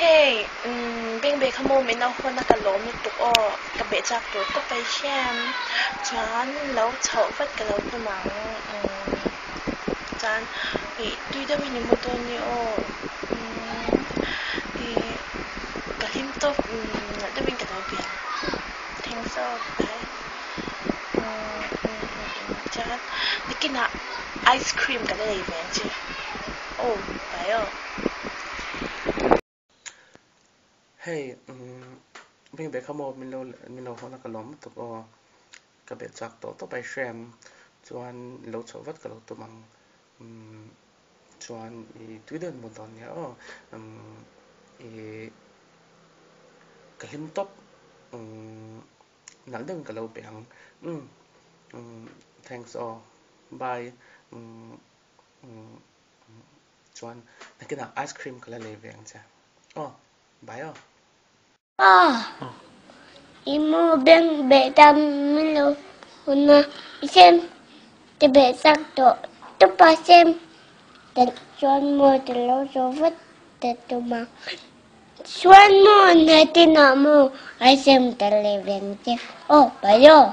Hei Bengbeh kha maw min lo hawn a ka lawm lutuk aw, ka beh chak tur tawp a i hriam chuan lo chhoh vat ka lo tum ang chuan ih tui deuhin i mu dawn nia aw ih ka hlim tawp nalh deuhin ka lo bia ang thanks aw bye chuan nakinah ice cream ka la lei ve ang che aw bye aw. Hei beng beh kha maw min lo min lo hawn a ka lawm lutuk aw ka beh chak tawh tawp a i hrem chuan lo chhoh vat ka lo tum ang umm chuan i tui deuh maw dawn nia aw umm i ka hlim tawp umm nalh deuhin ka lo be ang umm umm thanks aw bye umm umm. Chuan nakinah ice cream ka la lei ve ang che. Aw, bye aw. Aw, i mu beng beh ta min lo hun a, i sem te beh chak tawh tawp a sem te chuan maw te lo zo vat ta tum a, chuan maw nakinah maw ice cream ka lei ve ang che. Aw, bye aw.